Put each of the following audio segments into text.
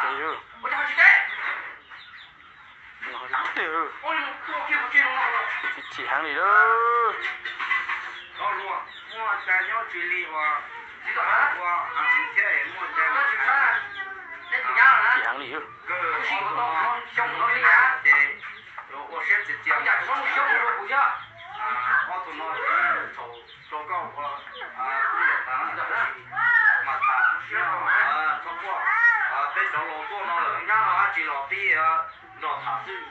Ces yog, no, chim heev li lawm. Chim heev li. Ces ua siab txias txias, ob tug no thaum rau koj ua kuj yam tas mas tham, txhob quaj, peb cov laus tuaj no lawm, dab tsi los pib nrog tham xwb.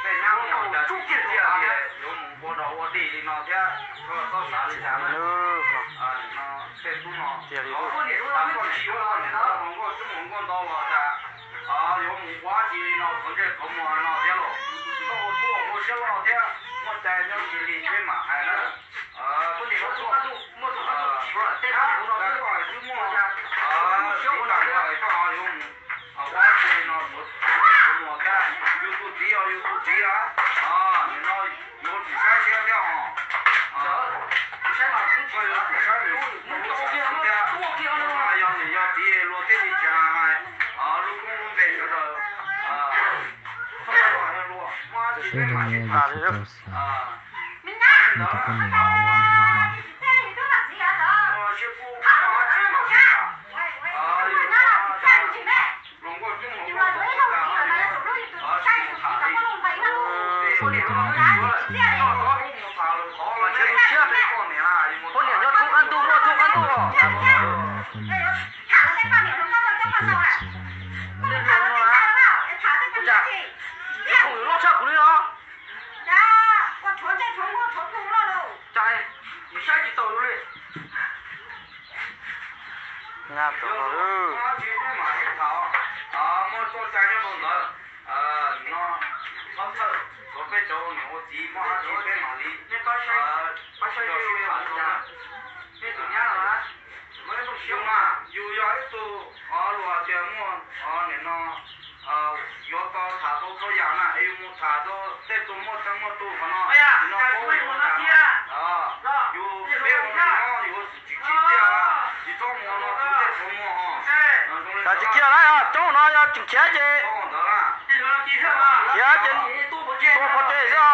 Tej nyab mus cas tsis tiag tiag li, yuav mus ua dog ua dig li no thiab, koj txhob xav li cas na. Tej tub no, koj tsis yuav ua niam ntawd hluas nkauj tub hluas nkauj ntau los cas, yuav mus ua dab tsi li no, qhov ntsej qhov muag no thiab los, koj ua tub ua siab loj thiab, muaj cai nyob cia li peb mam hais na. Koj hais xwb muaj, koj yuav mus ua dab tsi li no, ua niam ntawd hluas nkauj tub hluas nkauj thiab, yus tus txiv os, yus tus txiv a, nim no yuav tsum saib siab thiab hos. Koj yuav tsum saib mus ua siab thiab, yog niam yog txiv luag thiaj li tsis hais lub koob lub npe sawv daws. Sawv daws tsis tau xav, nws tus poj niam no, poj niam tus no yeej yuav khiav, poj niam nyob thoob qab ntuj muaj thoob qab ntuj os. Poj niam, peb yuav txiv no, khoom loj tshaj kuv li no. Cas saib tsis taus li. Nyab tus no, muaj txoj cai nyob rau ntawd. No, txhob txhawj, tsuav peb cov ua niam ua txiv muaj dab tsi peb mam li nrog sib tham rau na. Yus mas yus yog ib tug luag hais tias muaj, nim no yuav tau tham tau txhua yam na, es yus mus tham rau tej tus muaj teej muaj tug qhov no, no, yus peb ua no yus tsis tsim txiaj, tsis txhob mus no txhob tej txhob muag os. Tsis kiag na, coob no yog tseem khiav ces khiav ces tuaj pov tseg xwb os.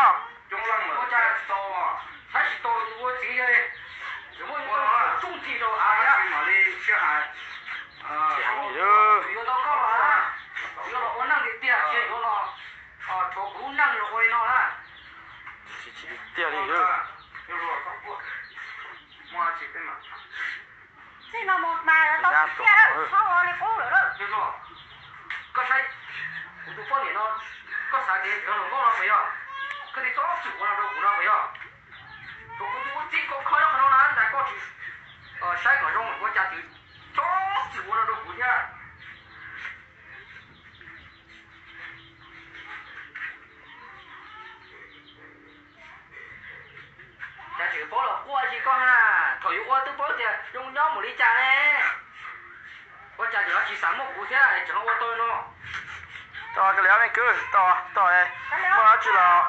Saib tsis taus tus ua txiv, tsuas muaj tsooj txim rau av thiab. Yuav tau koj los, yuav los ua neej tiag tiag, tsis yuav los rhuav kuv lub neej los ua li no na. Tiag li. Txij no mus mas tau tiag, txhob ua li qub lawm. Koj saib kuv tus poj niam no, koj xav tias yog hluas nkauj no puas yog? Koj thiaj txhob txwm ua no rau kuv no puas yog? Thaum kuv tus ua txiv koj kho nyob qhov no na, ntawm koj tsis saib kom zoo ua cas txhob txwm ua no rau kuv thiab. Cas tseem paub los quaj li koj na, thaum yuav ua twb paub tias zoo nyob mus li cas ne. Ua cas tseem tsis xav muaj kuv thiab tseem ua tau no. Tau koj li ob me kwv, tau, tau, muaj dab tsi los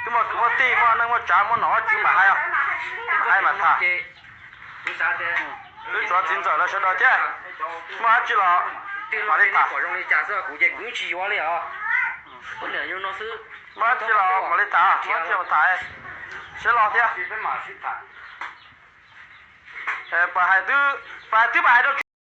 twb muaj kwv muaj tij, muaj neej muaj tsav, muaj nom muaj tswv mam hais, mam hais mam tham. Twb tsuav txiv ntxawm lawv sawv daws thiab, muaj dab tsi los mam li tham. Kuv ces kuv tsis yuav li os. Muaj dab tsi los mam li tham, muaj dab tsi mam tham, siab loj thiab. Pab hais twb, pab hais twb mam hais rau